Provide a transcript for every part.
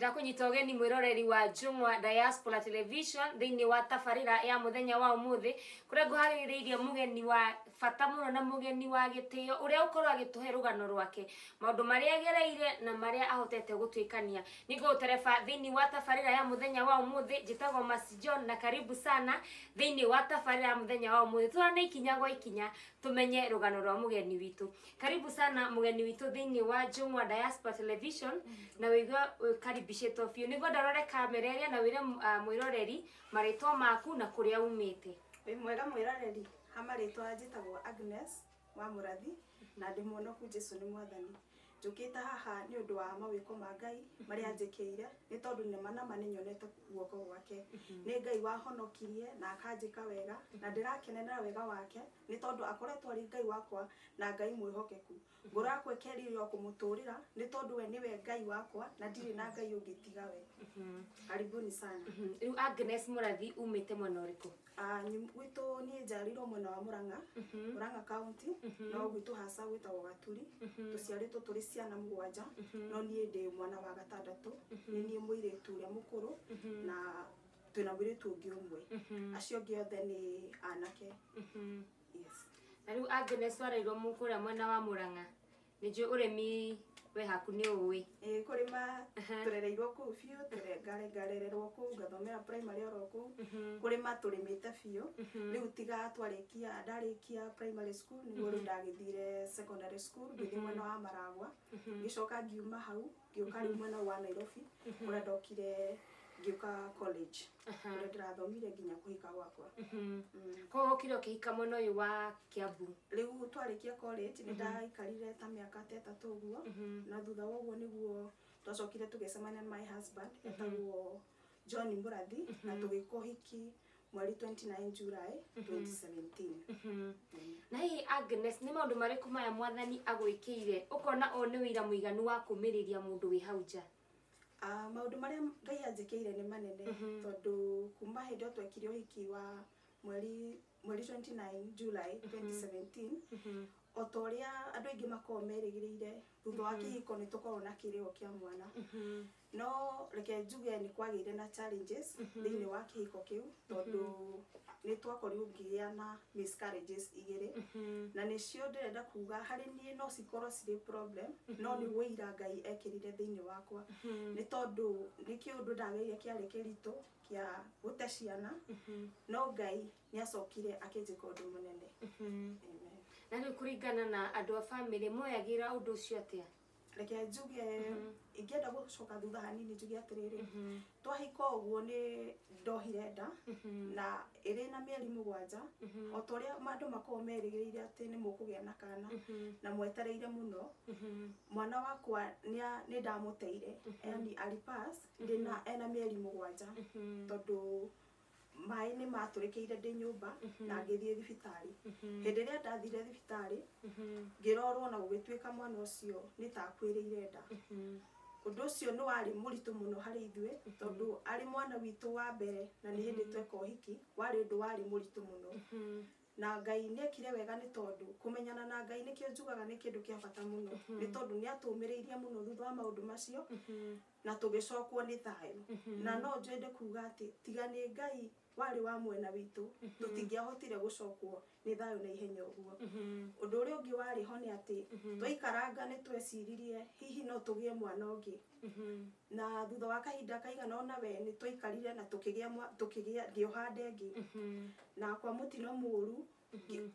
Ndĩrakũnyita ũgeni mwĩroreri wa Jumwa Diaspora Television thĩinĩ wa tabarĩra ya mũthenya wa ũmũthĩ, kũrĩa ngũharĩrĩirie mũgeni wa bata mũno na mũgeni wa gĩtĩo ũrĩa ũkorwo agĩtũhe rũgano rwake, maũndũ marĩa agereire na marĩa ahotete gũtuĩkania. Nĩngũgũtereba thĩinĩ wa tabarĩra ya mũthenya wa ũmũthĩ. Njĩtagwo Mercy John na karibu sana thĩinĩ wa tabarĩra ya mũthenya wa ũmũthĩ. Tũrane ikinya gwa ikinya tũmenye rũgano rwa mũgeni witũ. Karibu sana mũgeni witũ thĩinĩ wa Jumwa Diaspora Television, na wĩigue ũkaribicĩtwo biũ. Nĩngwenda ũrore kamera ĩrĩa na wĩre mwĩroreri marĩtwa maku na kũrĩa umĩte. Wĩ mwega mwĩroreri, ha marĩtwa njĩtagwo Agnes wa Mũrathi na ndĩ mwonoku. Jesũ nĩ mwathani. Njũkĩte haha nĩ ũndũ wa mawĩko ma Ngai marĩa anjĩkĩire, nĩ tondũ nĩma nama nĩ nyonete guoko gwake. Nĩ Ngai wahonokirie na akanjĩka wega, na ndĩrakenera wega wake nĩ tondũ akoretwo arĩ Ngai wakwa na Ngai mwĩhokeku. Ngoro yakwa ĩkerirĩria kũmũtũrĩra nĩ tondũ we nĩwe Ngai wakwa na ndirĩ na Ngai ũngĩ tiga we. Karibuni sana. Rĩu Agnes Mũrathi, umĩte mwena ũrĩkũ? Gwitũ niĩ njiarĩirwo mwena wa Murang'a, Murang'a County, no gwitũ hasa gwĩtagwo Gaturi. Tũciarĩtwo tũrĩ ciana 7, no niĩ ndĩ mwana wa gatandatũ. Nĩ niĩ mũirĩtu ũrĩa mũkũrũ na twĩna mũirĩtu ũngĩ ũmwe, acio angĩ othe nĩ anake. Yes. Na rĩu Agnes, wareirwo kũrĩa mwena wa Murang'a, nĩ njũĩ ũrĩmi we haku nĩ ũĩ. Ĩĩ, kũrĩma tũrereirwo kũu biũ, ngarererwo kũu, ngathomera primary oro kũu. Kũrĩma tũrĩmĩte biũ. Rĩu tiga twarĩkia, ndarĩkia primary school nĩguo rĩu ndagĩthire secondary school, ngĩthiĩ mwena wa Maragwa, ngĩcoka ngiuma hau ngĩũka rĩu mwena wa Nairobi, kũrĩa ndokire ngĩũka college, kũrĩa ndĩrathomire nginya kũhika gwakwa. Koguo ũkire ũkĩhika mwena ũyũ wa Kiambu? Rĩu twarĩkia college nĩ ndaikarire ta mĩaka ta 3 ũguo, na thutha wa ũguo nĩguo twacokire tũgĩcemania na my husband etagwo John Mũrathi, na tũgĩka ũhiki mweri 29 July 2017. Na hihi Agnes, nĩ maũndũ marĩkũ maya mwathani agwĩkĩire ũkona ũyũ nĩ ũira mũiganu wa kũmĩrĩria mũndũ wĩ hau nja? Maũndũ marĩa Ngai anjĩkĩire nĩ manene, tondũ kuma hĩndĩ ĩyo twekire ũhiki wa mweri 29 July 2017, o ta ũrĩa andũ aingĩ makoragwo merĩgĩrĩire, thutha wa kĩhiko nĩ tũkoragwo na kĩrĩgo kĩa mwana, no reke njuge nĩ kwagĩire na challenges thĩinĩ wa kĩhiko kĩu, tondũ nĩ twakorirwo ngĩgĩa na miscarriages 2, na nĩcio ndĩrenda kuga harĩ niĩ no cikorwo cirĩ problem, no nĩ wũira Ngai ekĩrire thĩinĩ wakwa, nĩ tondũ nĩ kĩũndũ ndageire kĩarĩ kĩritũ kĩa gũte ciana, no Ngai nĩ acokire akĩnjĩka ũndũ mũnene. Amen. Na rĩu kũringana na andũ a bamĩrĩ, moyagĩra ũndũ ũcio atĩa? Reke njuge, ingĩenda gũcoka thutha hanini njuge atĩrĩrĩ, twahika ũguo nĩ ndohire nda na ĩrĩ na mĩeri 7, o ta ũrĩa andũ makoragwo merĩgĩrĩire atĩ nĩ mũkũgĩa na kana na mwetereire mũno. Mwana wakwa nĩ ndamũteire, yani alipass ndĩna ena mĩeri 7, tondũ maĩ nĩ matũrĩkĩire ndĩ nyũmba na ngĩthiĩ thibitarĩ. Hĩndĩ ĩrĩa ndathire thibitarĩ ngĩrorwo na gũgĩtuĩka mwana ũcio nĩ ta akuĩrĩire nda. Ũndũ ũcio nĩ warĩ mũritũ mũno harĩ ithuĩ, tondũ arĩ mwana witũ wa mbere na nĩ hĩndĩ tweka ũhiki, warĩ ũndũ warĩ mũritũ mũno. Na Ngai nĩ ekire wega, nĩ tondũ kũmenyana na Ngai nĩkĩo njugaga nĩ kĩndũ kĩa bata mũno, nĩ tondũ nĩ atũmĩrĩirie mũno thutha wa maũndũ macio na tũgĩcokwo nĩ thayũ. Na no njende kuga atĩ tiga nĩ Ngai warĩ wa mwena witũ, tũtingĩahotire gũcokwo nĩ thayũ na ihenya ũguo. Ũndũ ũrĩa ũngĩ warĩ ho nĩ atĩ twaikaranga nĩ tweciririe hihi no tũgĩe mwana ũngĩ, na thutha wa kahinda kaigana ũna we nĩ twaikarire na tũkĩgĩa, ngĩoha nda ĩngĩ, na kwa mũtino mũru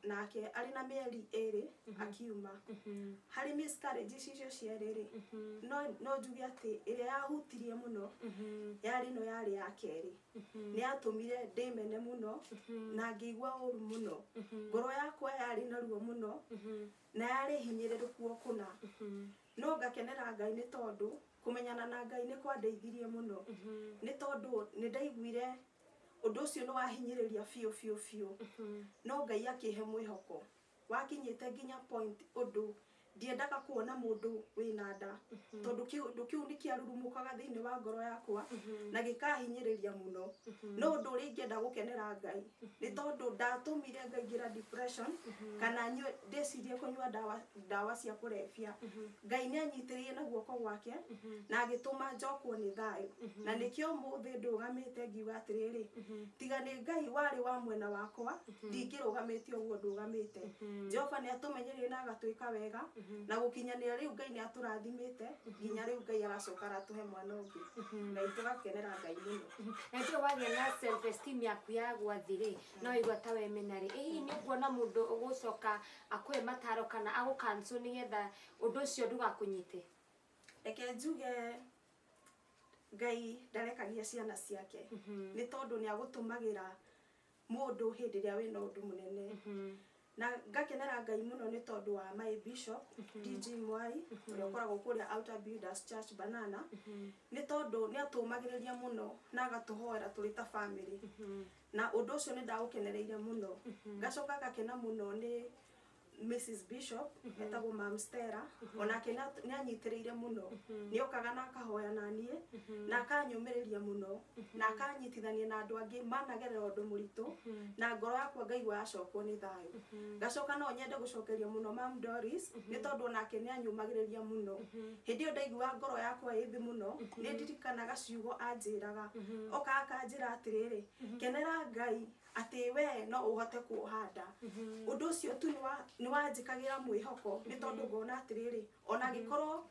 nake arĩ na mĩeri 2 akiuma. Harĩ miscarriages icio cierĩ rĩ, no njuge atĩ ĩrĩa yahutirie mũno yarĩ ĩno yarĩ ya kerĩ. Nĩ yatũmire ndĩmene mũno na ngĩigua ũru mũno. Ngoro yakwa yarĩ na ruo mũno na yarĩ hinyĩrĩrĩku o kũna, no ngakenera Ngai, nĩ tondũ kũmenyana na Ngai nĩ kwandeithirie mũno, nĩ tondũ nĩ ndaiguire ũndũ ũcio nĩ wahinyĩrĩria biũ biũ biũ, no Ngai akĩhe mwĩhoko wakinyĩte nginya point ũndũ Ndiendaga kuona mũndũ wĩna nda tondũ kĩũndũ kĩu nĩ kĩarurumũkaga thĩinĩ wa ngoro yakwa na gĩkahinyĩrĩria mũno. No ũndũ ũrĩa ingĩenda gũkenera Ngai nĩ tondũ ndatũmire ngaingĩra depression kana ndĩcirie kũnyua ndawa cia kũrebia. Ngai nĩ anyitĩrĩire na guoko gwake na agĩtũma njokwo nĩ thayũ, na nĩkĩo ũmũthĩ ndũgamĩte ngiuga atĩrĩrĩ, tiga nĩ Ngai warĩ wa mwena wakwa ndingĩrũgamĩte ũguo ndũgamĩte. Jehova nĩ atũmenyereire na agatwĩka wega na gũkinyanĩra rĩu Ngai nĩ atũrathimĩte nginya rĩu Ngai aracoka aratũhe mwana ũngĩ. Ngai tũgakenera Ngai mũno. Na ndio wagĩa na self esteem yaku ya gwathi rĩ, no waigua ta wemena rĩ, ĩ hihi nĩ ũkuona mũndũ ũgũcoka akũhe mataro kana agũ-cancel nĩgetha ũndũ ũcio ndũgakũnyite? Reke njuge Ngai ndarekagia ciana ciake nĩ tondũ nĩ agũtũmagĩra mũndũ hĩndĩ ĩrĩa wĩna ũndũ mũnene. Na ngakenera Ngai mũno nĩ tondũ wa my bishop DG Mwai ũrĩa ũkoragwo kũrĩa Outer Builders Church Banana, nĩ tondũ nĩ atũmagĩrĩria mũno na agatũhoera tũrĩ ta family, na ũndũ ũcio nĩ ndaũkenereire mũno. Ngacoka ngakena mũno nĩ Mrs Bishop etagwo Mam Stella, onake nĩ anyitĩrĩire mũno, nĩ okaga na akahoya na niĩ na akanyũmĩrĩria mũno na akanyitithania na andũ angĩ managerera ũndũ mũritũ, na ngoro yakwa ngaigua yacokwo nĩ thayũ. Ngacoka no nyende gũcokeria mũno Mam Doris nĩ tondũ onake nĩ anyũmagĩrĩria mũno. Hĩndĩ ĩyo ndaigua ngoro yakwa ĩ thĩ mũno, nĩ ndirikanaga ciugo anjĩraga, oka akanjĩra atĩrĩrĩ, kenera Ngai atĩ we no ũhote kuoha nda. Ũndũ ũcio tu nĩ wanjĩkagĩra mwĩhoko nĩ tondũ ngona atĩrĩrĩ, ona angĩkorwo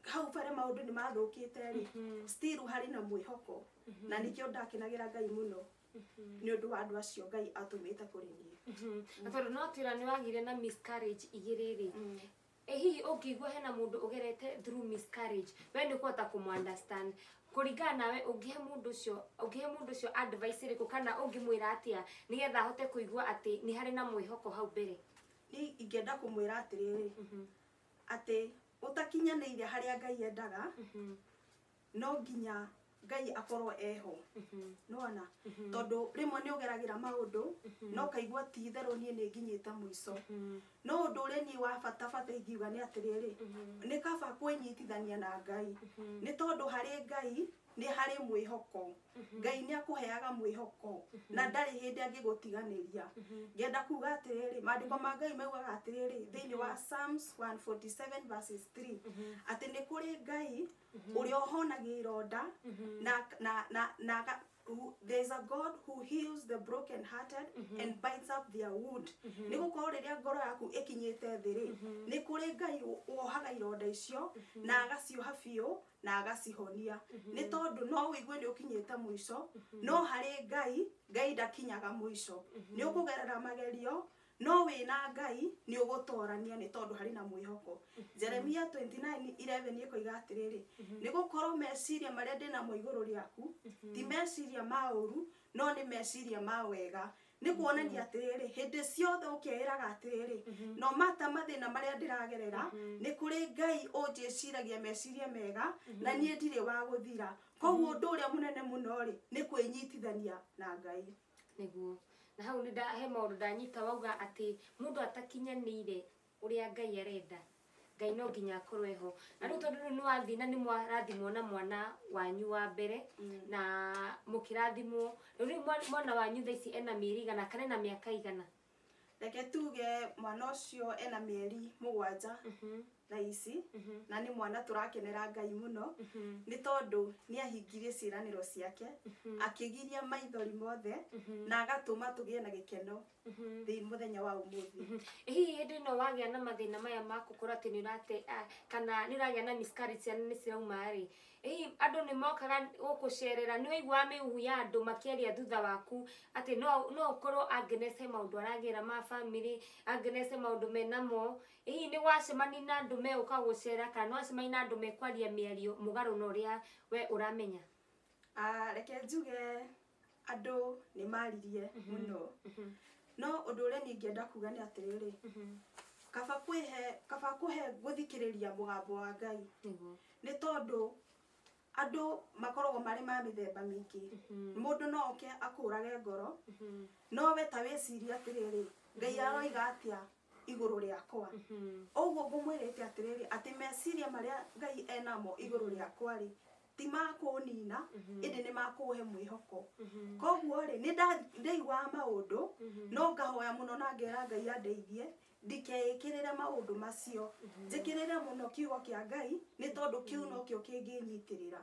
hau bare maũndũ nĩ mathũkĩte rĩ, still harĩ na mwĩhoko, na nĩkĩo ndakenagĩra Ngai mũno nĩ ũndũ wa andũ acio Ngai atũmĩte kũrĩ niĩ. Na tondũ no twĩra nĩ wagĩire na miscarriage igĩrĩ rĩ, ĩ hihi ũngĩigua hena mũndũ ũgerete through miscarriage, we nĩ ũkũhota kũmũ-understand? Kũringana nawe ũngĩhe mũndũ ũcio advice ĩrĩkũ kana ũngĩmwĩra atĩa nĩgetha ahote kũigua atĩ nĩ harĩ na mwĩhoko hau mbere? Niĩ ingĩenda kũmwĩra atĩrĩrĩ, atĩ ũtakinyanĩire harĩa Ngai endaga, no nginya Ngai akorwo eho. Nĩwona? Tondũ rĩmwe nĩ ũgeragĩra maũndũ no ũkaigua ti itherũ niĩ nĩ nginyĩte mũico. No ũndũ ũrĩa niĩ wa bata bata ingiuga nĩ atĩrĩrĩ, nĩ kaba kwĩnyitithania na Ngai, nĩ tondũ harĩ Ngai nĩ harĩ mwĩhoko. Ngai nĩ akũheaga mwĩhoko na ndarĩ hĩndĩ angĩgũtiganĩria. Ngenda kuga atĩrĩrĩ, maandĩko ma Ngai maugaga atĩrĩrĩ thĩinĩ wa Psalms 147 verses 3 atĩ nĩ kũrĩ Ngai ũrĩa ũhonagia ironda na there's a God who heals the broken hearted and binds up their wound. Nĩ gũkorwo rĩrĩa ngoro yaku ĩkinyĩte thĩ rĩ, nĩ kũrĩ Ngai wohaga ironda icio na agacioha biũ na agacihonia. Nĩ tondũ no ũigue nĩ ũkinyĩte mũico, no harĩ Ngai, Ngai ndakinyaga mũico. Nĩ ũkũgerera magerio, no wĩna Ngai nĩ ũgũtorania nĩ tondũ harĩ na mwĩhoko. Jeremia 29:11 ĩkoiga atĩrĩrĩ, nĩ gũkorwo meciria marĩa ndĩnamo igũrũ rĩaku ti meciria ma ũru, no nĩ meciria ma wega. Nĩ kuonania atĩrĩrĩ, hĩndĩ ciothe ũkeĩraga atĩrĩrĩ, no mata mathĩna marĩa ndĩragerera, nĩ kũrĩ Ngai ũnjĩciragia meciria mega na niĩ ndirĩ wa gũthira. Koguo ũndũ ũrĩa mũnene mũno rĩ, nĩ kwĩnyitithania na Ngai. Nĩguo. Na hau nĩ he maũndũ ndanyita wauga atĩ mũndũ atakinyanĩire ũrĩa Ngai arenda, Ngai no nginya akorwo eho. Na rĩu tondũ rĩu nĩ wathiĩ na nĩ mwarathimwo na mwana wanyu wa mbere na mũkĩrathimwo, rĩu mwana wanyu thaa ici ena mĩeri igana kana ena mĩaka igana? Reke tuge mwana ũcio ena mĩeri 7 thaa ici, na nĩ mwana tũrakenera Ngai mũno nĩ tondũ nĩ ahingirie ciĩranĩro ciake, akĩgiria maithori mothe na agatũma tũgĩe na gĩkeno thĩ mũthenya wa ũmũthĩ. Hihi hĩndĩ ĩno wagĩa na mathĩna maya ma gũkorwo atĩ nĩ ũrate kana nĩ ũragĩa na miscarriage, ciana nĩ cirauma rĩ, hihi andũ nĩ mokaga gũkũcerera? Nĩ waiguaga mĩhuhu ya andũ makĩaria thutha waku atĩ no ũkorwo Agnes he maũndũ aragera ma family, Agnes he maũndũ menamo? Hihi nĩ wacemania na andũ megũka gũcera kana nĩ wacemania na andũ mekwaria mĩario mũgarũ na ũrĩa we ũramenya? Reke njuge andũ nĩ maririe mũno, no ũndũ ũrĩa niĩ ingĩenda kuga nĩ atĩrĩrĩ, kaba kũhe gũthikĩrĩria mũgambo wa Ngai, nĩ tondũ andũ makoragwo marĩ ma mĩthemba mĩingĩ. Mũndũ no oke akũrage ngoro, no we ta wĩcirie atĩrĩrĩ, Ngai aroiga atĩa? Igũrũ rĩakwa. Ũguo ngũmwĩrĩte atĩrĩrĩ, atĩ meciria marĩa Ngai enamo igũrũ rĩakwa rĩ, ti makũnina, ĩndĩ nĩ makũhe mwĩhoko. Koguo rĩ, nĩ ndaiguaga maũndũ, no ngahoya mũno na ngera Ngai andeithie ndikeĩkĩrĩre maũndũ macio, njĩkĩrĩre mũno kiugo kĩa Ngai, nĩ tondũ kĩu nokĩo kĩngĩnyitĩrĩra.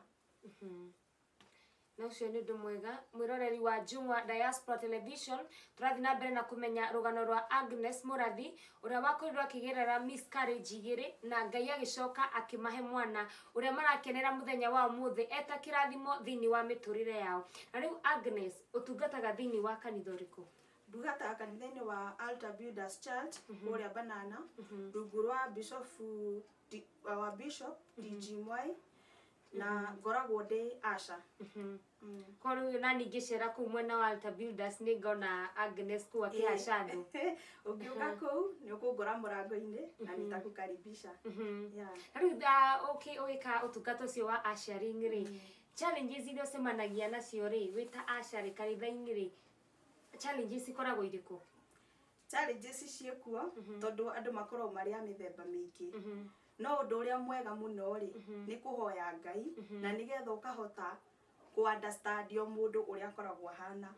Na ũcio nĩ ũndũ mwega. Mwĩroreri wa Jumwa Diaspora Television, tũrathiĩ na mbere na kũmenya rũgano rwa Agnes Mũrathi, ũrĩa wakorirwo akĩgerera miscarriage igĩrĩ, na Ngai agĩcoka akĩmahe mwana ũrĩa marakenera mũthenya wa ũmũthĩ eta kĩrathimo thĩinĩ wa mĩtũrĩre yao. Na rĩu Agnes, ũtungataga thĩinĩ wa kanitha ũrĩkũ? Ndungataga kanitha-inĩ wa Altar Builders Church kũrĩa Banana, rungu rwa Bishop wa Bishop DG Mwai, na ngoragwo ndĩ Asha. Kwa rĩu na ningĩ cera kũu mwena wa Altar Builders nĩ ngona Agnes kũu akĩhaca andũ. Ũngĩũka kũu nĩ ũkũngora mũrango-inĩ na nitakukaribisha. Yeah. Na rĩu ũgĩka ũtungata ũcio wa ushering rĩ, challenges iria ũcemanagia nacio rĩ, wĩ ta usher kanitha-inĩ rĩ, challenges ikoragwo irĩkũ? Challenges ciĩkuo, tondũ andũ makoragwo marĩ a mĩthemba mĩingĩ, no ũndũ ũrĩa mwega mũno rĩ, nĩ kũhoya Ngai na nĩgetha ũkahota kũ understand o mũndũ ũrĩa akoragwo ahana.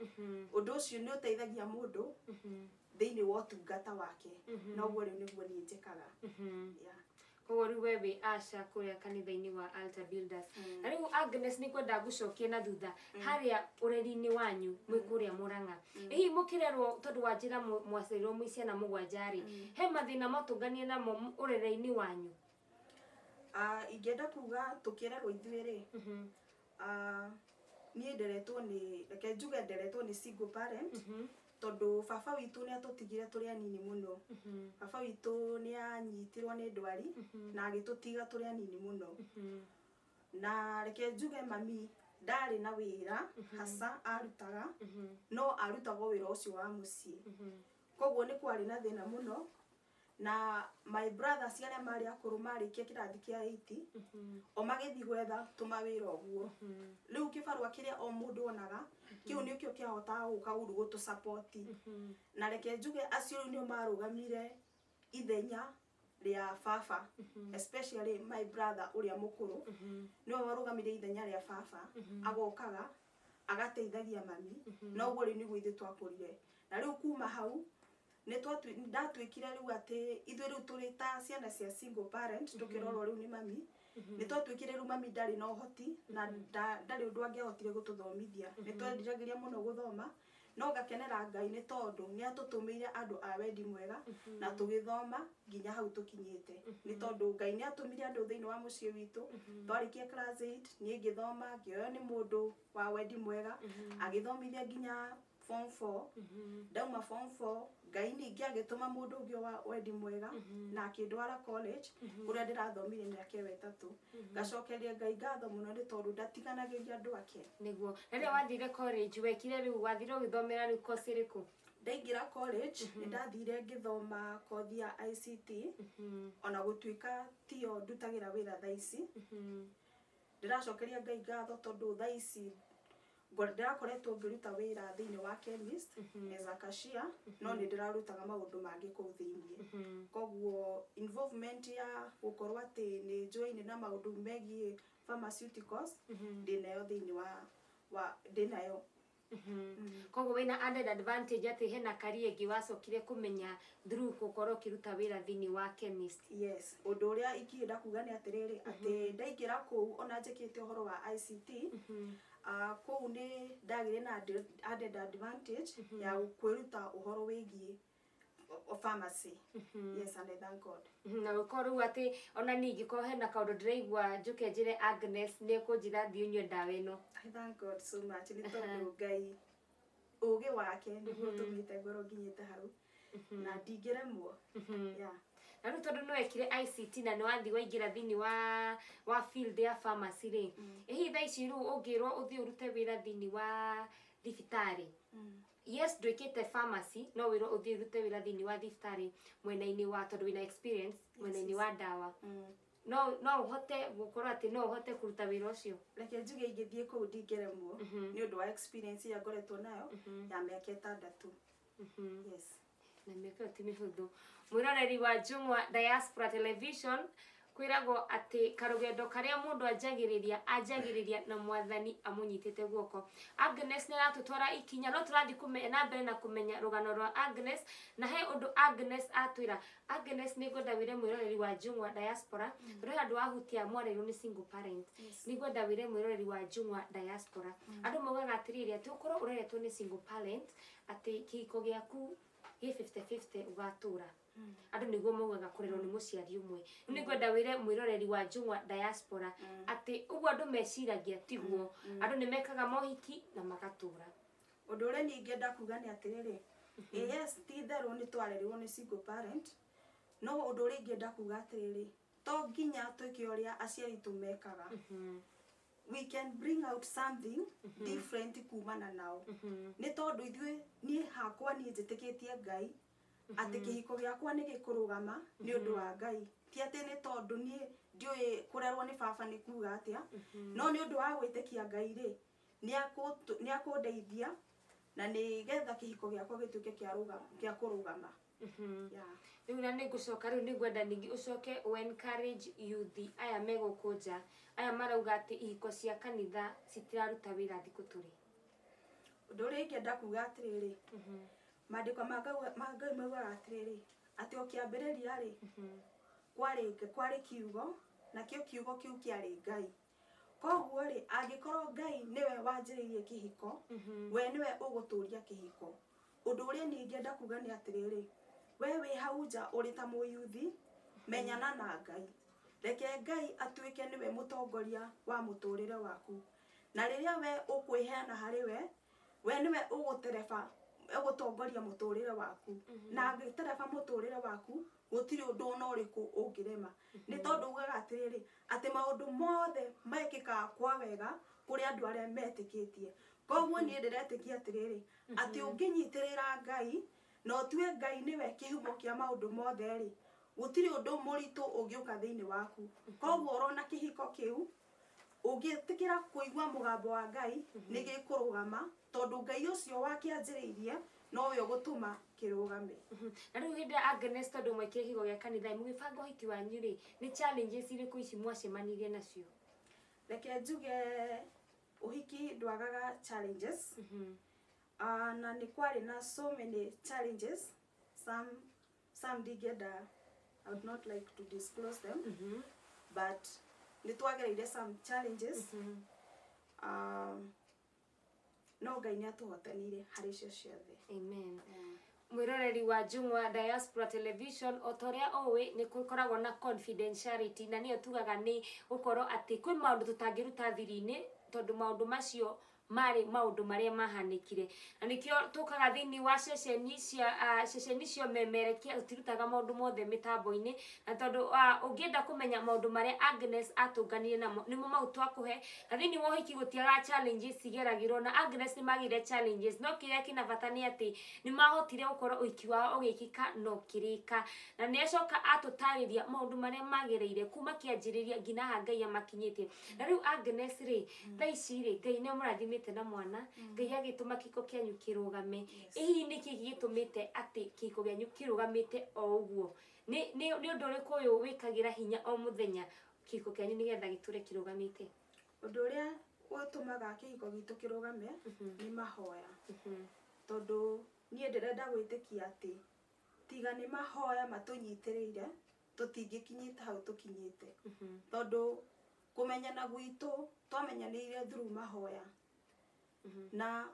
Ũndũ ũcio nĩ ũteithagia mũndũ thĩinĩ wa ũtungata wake. Noguo rĩu nĩguo niĩ njĩkaga. Yeah. Koguo rĩu we wĩ usher kũrĩa kanitha-inĩ wa Altar Builders. Na rĩu Agnes, nĩ kwenda ngũcokie na thutha harĩa ũreri-inĩ wanyu mwĩ kũrĩa Mũrang'a. Hihi mũkĩrerwo, tondũ wanjĩra mwaciarirwo mwĩ ciana mũgwanja rĩ, he mathĩna mwatũnganie namo ũreri-inĩ wanyu? Ah, ingĩenda kuga tũkĩrerwo ithuĩ rĩ, niĩ nderetwo nĩ, reke njuge nderetwo nĩ single parent, tondũ baba witũ nĩ atũtigire tũrĩ anini mũno. Baba witũ nĩ anyitirwo nĩ ndwari na agĩtũtiga tũrĩ anini mũno. Na reke njuge mami ndarĩ na wĩra hasa arutaga, no arutaga o wĩra ũcio wa mũciĩ. Koguo nĩ kwarĩ na thĩna mũno, na my brothers arĩa marĩ akũrũ marĩkia kĩrathi kĩa 8 o magĩthiĩ gwetha tũmawĩra ũguo. Rĩu kĩbarũa kĩrĩa o mũndũ onaga, kĩu nĩkĩo kĩahotaga gũka rĩu gũtũ. Na reke njuge acio rĩu nĩo marũgamire ithenya rĩa baba, especially my brother ũrĩa mũkũrũ, nĩwe warũgamire ithenya rĩa baba, agokaga agateithagia mami. Na ũguo rĩu nĩguo ithuĩ twakũrire. Na rĩu kuma hau nĩ ndatuĩkire rĩu atĩ ithuĩ rĩu tũrĩ ta ciana cia single parent, tũkĩrorwo rĩu nĩ mami, nĩ twatuĩkire rĩu mami ndarĩ na ũhoti na ndarĩ ũndũ angĩahotire gũtũthomithia. Nĩ tweriragĩria mũno gũthoma, no ngakenera Ngai nĩ tondũ nĩ atũtũmĩire andũ a wendi mwega na tũgĩthoma nginya hau tũkinyĩte, nĩ tondũ Ngai nĩ atũmire andũ thĩinĩ wa mũciĩ witũ. Twarĩkia class 8, niĩ ngĩthoma, ngĩoywo nĩ mũndũ wa wendi mwega, agĩthomithia nginya form 4. Ndauma form 4, Ngai ningĩ agĩtũma mũndũ ũngĩ wa wendi mwega na akĩndwara college kũrĩa ndĩrathomire mĩaka ĩyo 3. Ngacokeria Ngai ngatho mũno nĩ tondũ ndatiganagĩria andũ ake. Nĩguo. Na rĩrĩa wathire college, wekire rĩu, wathire ũgĩthomera rĩu course ĩrĩkũ? Ndaingĩra college nĩ ndathire ngĩthoma kothi ya ICT, ona gũtuĩka tiyo ndutagĩra wĩra thaa ici. Ndĩracokeria Ngai ngatho tondũ thaa ici ndĩrakoretwo ngĩruta wĩra thĩinĩ wa chemist as a cashier, no nĩ ndĩrarutaga maũndũ mangĩ kũu thĩinĩ. Koguo involvement ya gũkorwo atĩ nĩ njũĩ na maũndũ megiĩ pharmaceuticals ndĩnayo thĩinĩ wa ndĩnayo. Koguo wĩna added advantage atĩ hena career ĩngĩ wacokire kũmenya through gũkorwo ũkĩruta wĩra thĩinĩ wa chemist. Yes, ũndũ ũrĩa ingĩenda kuga nĩ atĩrĩrĩ, atĩ ndaingĩra kũu ona njĩkĩte ũhoro wa ICT, kũu nĩ ndagĩire na added advantage ya kwĩruta ũhoro wĩgiĩ pharmacy. Yes, and I thank God. Na gũkorwo rĩu atĩ ona niĩ ingĩkorwo hena kaũndũ ndĩraigua njũke njĩre Agnes, nĩ ekũnjĩra thiĩ ũnyue ndawa ĩno. I thank God so much nĩ tondũ Ngai ũgĩ wake nĩguo ũtũmĩte ngorwo nginyĩte hau na ndingĩremwo. Yeah. Na rĩu tondũ nĩ wekire ICT na nĩ wathiĩ waingĩra thĩinĩ wa field ya pharmacy rĩ, ĩ hihi thaa ici rĩu ũngĩrwo ũthiĩ ũrute wĩra thĩinĩ wa thibitarĩ, yes, ndwĩkĩte pharmacy, no wĩrwo ũthiĩ ũrute wĩra thĩinĩ wa thibitarĩ mwena-inĩ wa, tondũ wĩna experience mwena-inĩ wa ndawa, no ũhote gũkorwo atĩ no ũhote kũruta wĩra ũcio? Reke njuge ingĩthiĩ kũu ndingĩremwo nĩ ũndũ wa experience ĩrĩa ngoretwo nayo ya mĩaka 6. Yes. Na mĩaka ĩyo ti mĩhũthũ. Mwĩroreri wa Jumwa Diaspora Television, kwĩragwo atĩ karũgendo karĩa mũndũ anjagĩrĩria anjagĩrĩria na mwathani amũnyitĩte guoko. Agnes nĩ aratũtwara ikinya, no tũrathiĩ na mbere na kũmenya rũgano rwa Agnes, na he ũndũ Agnes atwĩra. Agnes, nĩ ngwenda wĩre mwĩroreri wa Jumwa Diaspora, tondũ he handũ wahutia mwarerirwo nĩ single parent. Nĩ ngwenda wĩre mwĩroreri wa Jumwa Diaspora, andũ maugaga atĩrĩrĩ, atĩ ũkorwo ũreretwo nĩ single parent, atĩ kĩhiko gĩaku gĩ 50-50 ũgatũra. Andũ nĩguo maugaga kũrerwo nĩ mũciari ũmwe. Rĩu nĩ ngwenda wĩre mwĩroreri wa Jumwa Diaspora atĩ ũguo andũ meciragia tiguo, andũ nĩ mekaga mohiki na magatũra. Ũndũ ũrĩa niĩ ingĩenda kuga nĩ atĩrĩrĩ, yes, ti itherũ nĩ twarerirwo nĩ single parent, no ũndũ ũrĩa ingĩenda kuga atĩrĩrĩ, to nginya twĩke ũrĩa aciari aitũ mekaga. We can bring out something different kumana nao, nĩ tondũ ithuĩ, niĩ hakwa, niĩ njĩtĩkĩtie Ngai atĩ kĩhiko gĩakwa nĩ gĩkũrũgama nĩ ũndũ wa Ngai, ti atĩ nĩ tondũ niĩ ndiũĩ kũrerwo nĩ baba nĩ kuga atĩa, no nĩ ũndũ wa gwĩtĩkia Ngai rĩ, nĩ akũndeithia na nĩgetha kĩhiko gĩakwa gĩtuĩke kĩa kũrũgama. Yeah. Rĩu na nĩ ngũcoka, rĩu nĩ ngwenda ningĩ ũcoke ũ encourage youth aya me gũkũ nja, aya marauga atĩ ihiko cia kanitha citiraruta wĩra thikũ tũrĩ. Ũndũ ũrĩa ingĩenda kuga atĩrĩrĩ, maandĩko ma Ngai maugaga atĩrĩrĩ, atĩ o kĩambĩrĩria rĩ, kwarĩ kiugo, nakĩo kiugo kĩu kĩarĩ Ngai. Koguo rĩ, angĩkorwo Ngai nĩwe wanjĩrĩirie kĩhiko, we nĩwe ũgũtũria kĩhiko. Ũndũ ũrĩa niĩ ingĩenda kuga nĩ atĩrĩrĩ, we wĩ hau nja ũrĩ ta mũyuthi, menyana na Ngai, reke Ngai atuĩke nĩwe mũtongoria wa mũtũrĩre waku, na rĩrĩa we ũkwĩheana harĩ we, we nĩwe ũgũtereba, ũgũtongoria mũtũrĩre waku, na angĩtereba mũtũrĩre waku, gũtirĩ ũndũ ona ũrĩkũ ũngĩrema, nĩ tondũ ugaga atĩrĩrĩ, atĩ maũndũ mothe mekĩkaga kwa wega kũrĩ andũ arĩa metĩkĩtie. Koguo niĩ ndĩretĩkia atĩrĩrĩ, atĩ ũngĩnyitĩrĩra Ngai na ũtue Ngai nĩwe kĩhumo kĩa maũndũ mothe rĩ, gũtirĩ ũndũ mũritũ ũngĩũka thĩinĩ waku. Koguo ũrona kĩhiko kĩu, ũngĩtĩkĩra kũigua mũgambo wa Ngai, nĩ gĩkũrũgama, tondũ Ngai ũcio wakĩanjĩrĩirie nowe ũgũtũma kĩrũgame. Na rĩu hĩndĩ ya Agnes, tondũ mwekire kĩhiko gĩa kanitha, mũgĩbanga ũhiki wanyu rĩ, nĩ challenges irĩkũ ici mwacemanirie nacio? Reke njuge ũhiki ndwagaga challenges. Na nĩ kwarĩ na so many challenges, some ndingĩenda, I would not like to disclose them, but nĩ twagereire some challenges, no Ngai nĩ atũhotanire harĩ icio ciothe. Amen. Mwĩroreri wa Jumwa Diaspora Television, o ta ũrĩa ũĩ, nĩ gũkoragwo na confidentiality, na nĩyo tugaga nĩ gũkorwo atĩ kwĩ maũndũ tũtangĩruta thiri-inĩ, tondũ maũndũ macio marĩ maũndũ marĩa mahanĩkire, na nĩkĩo tũkaga thĩinĩ wa ceceni cia ũmemerekia, tũtirutaga maũndũ mothe mĩtambo-inĩ, na tondũ ũngĩenda kũmenya maũndũ marĩa Agnes atũnganire namo, nĩmo mau twakũhe. Na thĩinĩ wa ũhiki gũtiagaga challenges cigeragĩrwo, na Agnes nĩ magĩire challenges, no kĩrĩa kĩna bata nĩ atĩ nĩ mahotire gũkorwo ũhiki wao ũgĩkĩka na ũkĩrĩka, na nĩ acoka atũtarĩria maũndũ marĩa magereire kuma kĩanjĩrĩria nginya haha Ngai amakinyĩtie. Na rĩu Agnes rĩ, thaa ici rĩ, Ngai nĩ amũrathimĩte na mwana, Ngai agĩtũma kĩhiko kĩanyu kĩrũgame. Ĩ hihi nĩkĩ gĩtũmĩte atĩ kĩhiko gĩanyu kĩrũgamĩte o ũguo? Nĩ ũndũ ũrĩkũ ũyũ wĩkagĩra hinya o mũthenya kĩhiko kĩanyu nĩgetha gĩtũre kĩrũgamĩte? Ũndũ ũrĩa ũtũmaga kĩhiko gitũ kĩrũgame nĩ mahoya, tondũ niĩ ndĩrenda gwĩtĩkia atĩ tiga nĩ mahoya matũnyitĩrĩire, tũtingĩkinyĩte hau tũkinyĩte, tondũ kũmenyana gwitũ twamenyanĩire through mahoya, na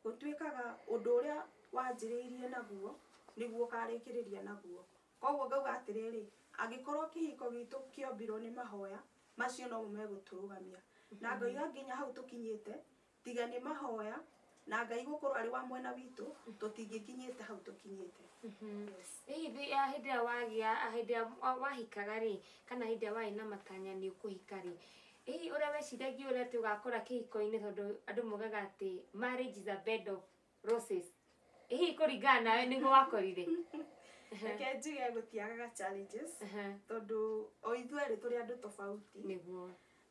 gũtuĩkaga ũndũ ũrĩa wanjĩrĩirie naguo nĩguo ũkarĩkĩrĩria naguo. Koguo ngauga atĩrĩrĩ, angĩkorwo kĩhiko gitũ kĩombirwo nĩ mahoya macio, nomo megũtũrũgamia, na ngauga nginya hau tũkinyĩte, tiga nĩ mahoya na Ngai gũkorwo arĩ wa mwena witũ, tũtingĩkinyĩte hau tũkinyĩte. Yes. Hihi hĩndĩ ĩrĩa wagĩa, hĩndĩ ĩrĩa wahikaga rĩ, kana hĩndĩ ĩrĩa warĩ na matanya nĩ ũkũhika rĩ, hihi ũrĩa weciragia ũrĩa atĩ ũgakora kĩhiko-inĩ, tondũ andũ maugaga atĩ marriage is a bed of roses, hihi kũringana nawe nĩguo wakorire? Reke njuge gũtiagaga challenges, tondũ o ithuerĩ tũrĩ andũ tofauti,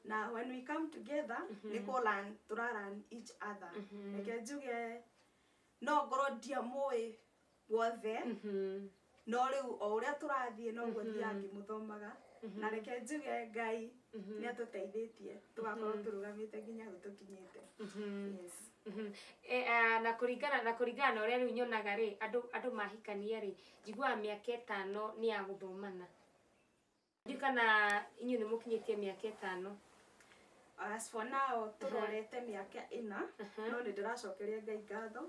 na when we come together nĩ kũ learn, tũra learn each other. Reke njuge no ngorwo ndiamũĩ Wothe no rĩu o ũrĩa tũrathiĩ noguo thiaga ngĩmũthomaga na reke njuge Ngai nĩ atũteithĩtie tũgakorwo tũrũgamĩte nginya hau tũkinyĩte. Yes. Na kũringana na ũrĩa rĩu nyonaga rĩ, andũ mahikania rĩ, njiguaga mĩaka 5 nĩ ya gũthomana. Ndiũĩ kana inyuĩ nĩ mũkinyĩtie mĩaka 5. As for now tũrorete mĩaka 4, no nĩ ndĩracokeria Ngai ngatho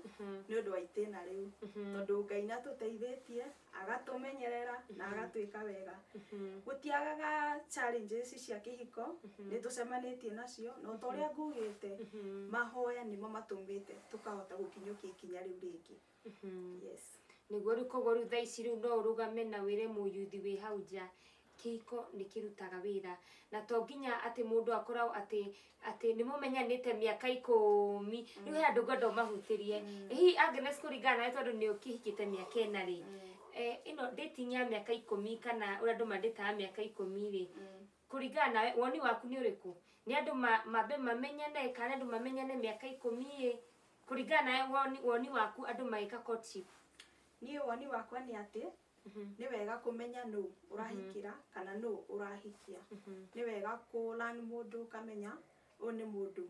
nĩ ũndũ wa itĩna rĩu, tondũ Ngai nĩ atũteithĩtie agatũmenyerera na agatwĩka wega. Gũtiagaga challenges cia kĩhiko, nĩ tũcemanĩtie nacio, no ta ũrĩa ngugĩte, mahoya nĩmo matũmĩte tũkahota gũkinyũkia ikinya rĩu rĩngĩ. Yes. Nĩguo rĩu koguo rĩu thaa ici rĩu no ũrũgame na wĩre mũyuthi wĩ hau nja, kĩhiko nĩ kĩrutaga wĩra, na to nginya atĩ mũndũ akoragwo atĩ nĩ mũmenyanĩte mĩaka 10. Rĩu he andũ ngwenda ũmahutĩrie. Hihi Agnes, kũringana nawe tondũ nĩ ũkĩhikĩte mĩaka 4 rĩ, ĩno dating ya mĩaka 10 kana ũrĩa andũ mandĩtaga mĩaka 10 rĩ, kũringana nawe woni waku nĩ ũrĩkũ? Nĩ andũ mambe mamenyane kana andũ mamenyane mĩaka 10 ĩ? Kũringana nawe woni waku andũ magĩka courtship? Niĩ woni wakwa nĩ atĩ nĩ wega kũmenya nũ ũrahikĩra kana nũ ũrahikia. Nĩ wega kũ learn mũndũ, ũkamenya ũyũ nĩ mũndũ.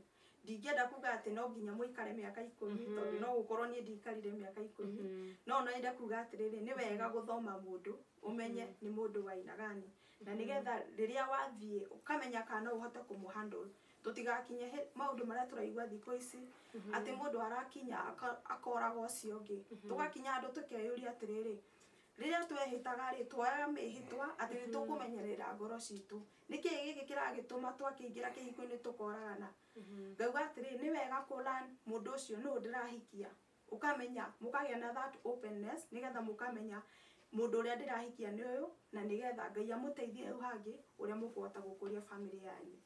Ndingĩenda kuga atĩ no nginya mũikare mĩaka 10, tondũ no gũkorwo niĩ ndiikarire mĩaka 10, no no nyende kuga atĩrĩrĩ, nĩ wega gũthoma mũndũ, ũmenye nĩ mũndũ wa aina gani, na nĩgetha rĩrĩa wathiĩ ũkamenya kana no ũhote kũmũ handle. Tũtigakinye maũndũ marĩa tũraigua thikũ ici, atĩ mũndũ arakinya akoraga ũcio ũngĩ. Tũgakinya handũ tũkeyũria atĩrĩrĩ, rĩrĩa twehĩtaga rĩ, tuoyaga mĩhĩtwa atĩ nĩ tũkũmenyerera ngoro citũ. Nĩkĩĩ gĩkĩ kĩragĩtũma twakĩingĩra kĩhiko-inĩ tũkoragana? Ngauga atĩrĩrĩ, nĩ wega kũ learn mũndũ ũcio nũ ndĩrahikia, ũkamenya, mũkagĩa na that openness, nĩgetha mũkamenya mũndũ ũrĩa ndĩrahikia nĩ ũyũ, na nĩgetha Ngai amũteithie hau hangĩ ũrĩa mũkũhota gũkũria family yanyu.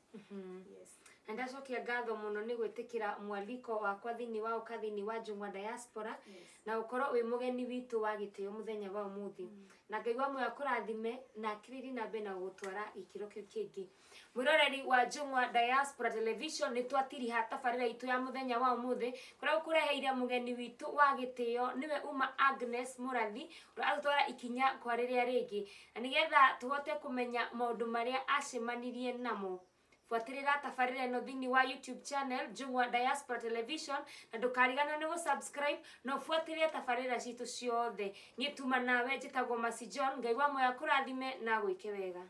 Yes. Na ndacokia ngatho mũno nĩ gwĩtĩkĩra mwaliko wakwa thĩinĩ wa ũka thĩinĩ wa Njũng'wa Diaspora, na ũkorwo wĩ mũgeni witũ wa gĩtĩo mũthenya wa ũmũthĩ. Na Ngai wa muoyo akũrathime na akĩrĩrie na mbere na gũgũtwara gĩkĩro kĩu kĩngĩ. Mwĩroreri wa Njũng'wa Diaspora Television, nĩ twatiriha tabarĩra itũ ya mũthenya wa ũmũthĩ, kũrĩa gũkũreheire mũgeni witũ wa gĩtĩo nĩwe uma Agnes Mũrathi, ũrĩa agũtwara ikinya kwa rĩrĩa rĩngĩ, na nĩgetha tũhote kũmenya maũndũ marĩa acemanirie namo. Buatĩrĩra tabarĩra ĩno thĩinĩ wa YouTube channel Njũng'wa Diaspora Television, na ndũkariganĩrwo nĩ gũ-subscribe na ũbuatĩrĩre tabarĩra citũ ciothe. Niĩ tuma nawe njĩtagwo Mercy John. Ngai wa muoyo akũrathime na agwĩke wega.